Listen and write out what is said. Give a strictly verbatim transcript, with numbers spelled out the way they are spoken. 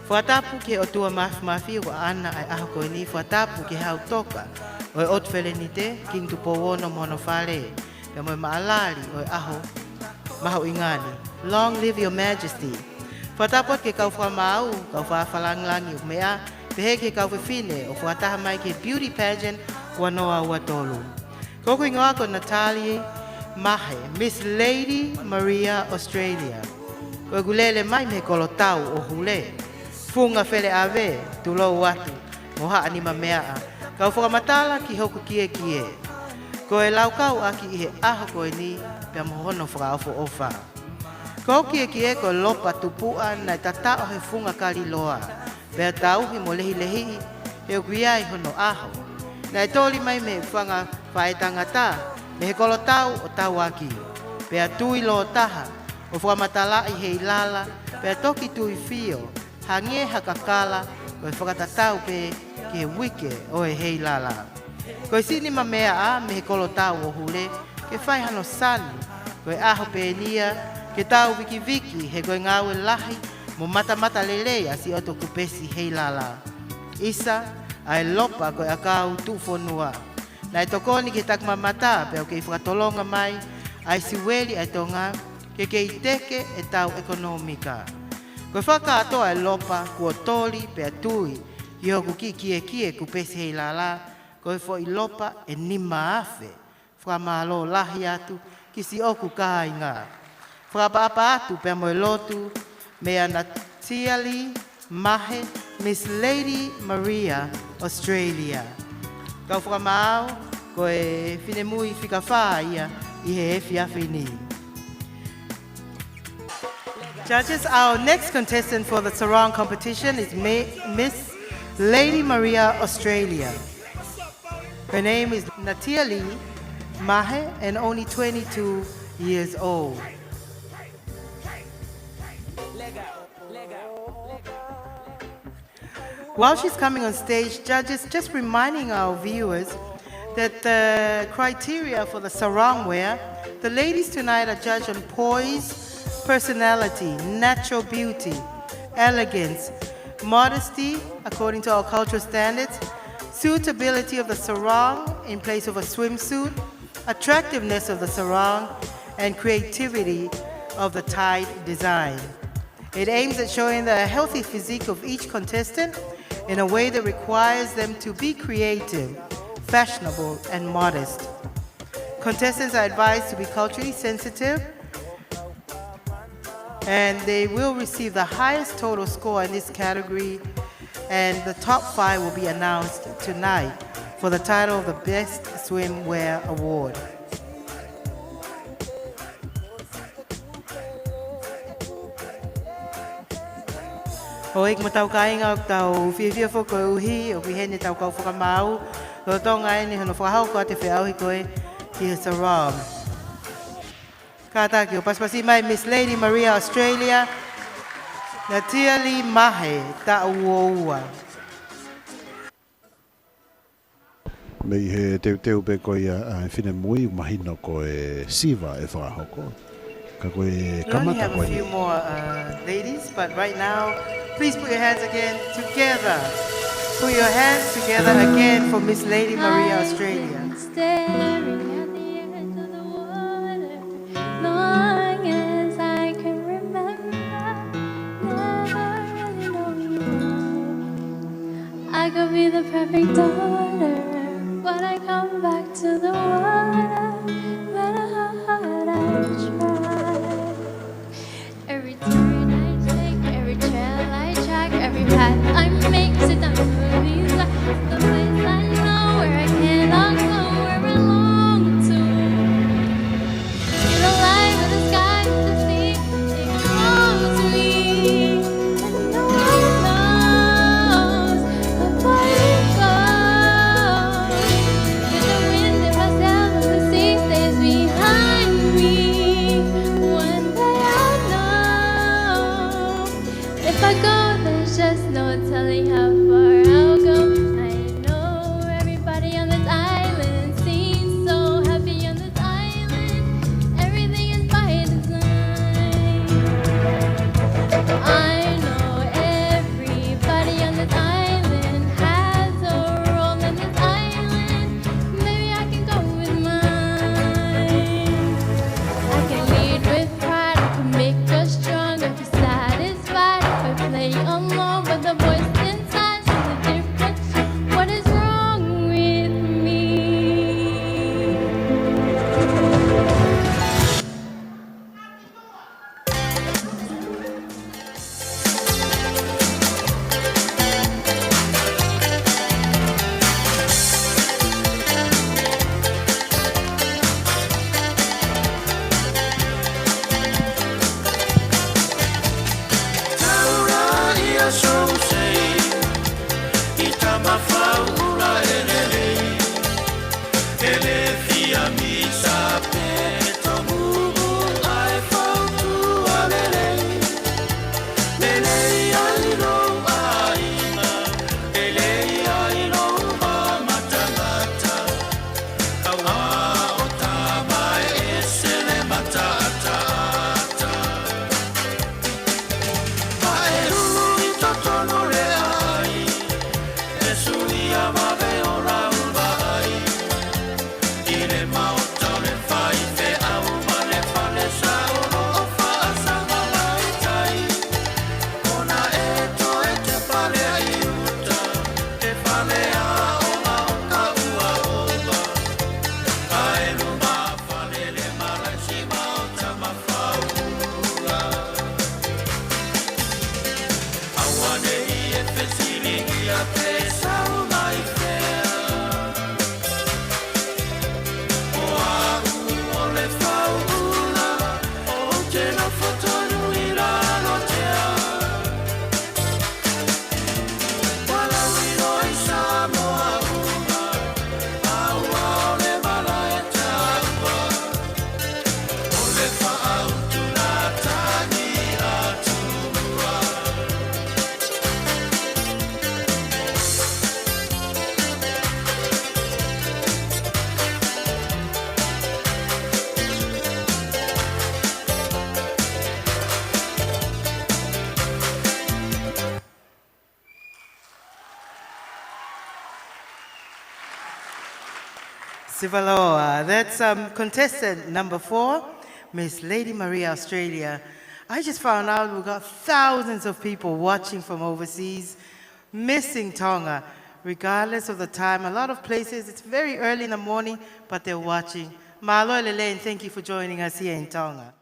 Fakatapu ki he ʻOtua Māfimafi ʻoku ʻaʻana ʻa e ʻaho ko eni, fakatapu ki he Hau Toka ʻo e ʻOtu Felenite, Kingi Tupou Ono mo hono fale, pea mo e maʻalali ʻo e ʻaho mahuʻinga ni. Long live your majesty. Fakatapu atu ki he kau fakamaau, kau fakalangilangi ʻoku meʻa, pehē ki he kau fefine ʻoku fakataha mai ki he beauty pageant ua noa ua tolu. Ko hoku hingoa ko Natalie Mahe, Miss Lady Maria Australia. Ko ʻeku lele mai mei he kolotau ʻo Hule. Funga Feleʻave, tulou atu mo Haʻa Nimameaʻa, kau fakamatala ki hoku kiekie. Ko e laukau ʻaki ʻi he ʻaho ko eni pea mo hono fakaʻofoʻofa. Ko hoku kiekie ko Lopa Tupuʻa, naʻe tataʻo he funga kaliloa, pea tauhi mo lehilehiʻi he ʻoku ʻi ai hono ʻaho. Naʻe toli mai mei he fanga faʻētangata mei he kolotau ʻo Tauaki, pea tui lōtaha ʻo fakamatalaʻi Heilala, pea toki tui fio, hangē ha kakala, ko e fakatatau pē ki he uike ʻo e Heilala. Ko e Siʻi Nimameaʻa mei he kolotau ʻo Hule, ke fai hano sani, ko e ʻaho pē eni ia ke tau vikiviki, he ko e ngāue lahi mo matamatalelei ʻa siʻoto kupesi Heilala. ʻIsa, ʻa e Lopa ko e ʻakau tuʻufonua. Naʻe tokoni ki he takimamata pea ʻoku kei fakatolonga mai ʻa e siueli ʻa e Tonga ke kei teke ʻetau ʻekonōmika. Ko e fakakātoa ʻa e Lopa kuo toli pea tui ki hoku kiʻi kiekie kupesi Heilala, ko e foʻi lopa ʻe nima afe. Fakamālō lahi atu ki siʻoku kāinga. Fakaʻapaʻapa atu pea mo e lotu meia Natalie Mahe, Miss Lady Maria Australia. Kau fakamaau, ko e finemui fika fā ia ʻi he efiafi ni. Judges, our next contestant for the sarong competition is Ma-, Miss Lady Maria Australia. Her name is Natalie Mahe and only twenty-two years old. While she's coming on stage, judges, just reminding our viewers that the criteria for the sarong wear, the ladies tonight are judged on poise, personality, natural beauty, elegance, modesty, according to our cultural standards, suitability of the sarong in place of a swimsuit, attractiveness of the sarong, and creativity of the tied design. It aims at showing the healthy physique of each contestant in a way that requires them to be creative, fashionable, and modest. Contestants are advised to be culturally sensitive, and they will receive the highest total score in this category, and the top five will be announced tonight for the title of the Best Swimwear Award. ʻOku mau tau kāinga, ʻoku tau fiefia foki koeʻuhi ʻoku ʻi heni ʻetau kau fakamaau, lolotonga eni hono fakahoko atu e feʻauhi ko ē ki he sarong. Kātaki ʻo pasipasi mai Miss Lady Maria Australia, Natalie Mahe, taʻu ua ua. Mei he teuteu pē ko ia ʻa e finemui, mahino ko e siva ʻe fakahoko. Ka ko e kamata ko eni. We only have a few more, uh, ladies, but right now, please put your hands again together. Put your hands together again for Miss Lady Maria Australia. I've been staring at the edge of the water long as I can remember. Never really knowing why. I could be the perfect daughter, but I come back to the water, no matter how hard I try. Every turn I take, every trail I track, every path I make, sit down to release the place I know where I cannot go, where I long to. You're the light of the sky to see, it calls me, and no one knows before you go. You're the wind in my sail, and the sea stays behind me. One day I'll know. If I go, there's just no telling how far I'll go. I know everybody on this island seems so happy on this island. Everything is by design. I know every Sivaloa. That's, um, contestant number four, Miss Lady Maria Australia. I just found out we've got thousands of people watching from overseas, missing Tonga, regardless of the time. A lot of places, it's very early in the morning, but they're watching. Mālō e lelei, and thank you for joining us here in Tonga.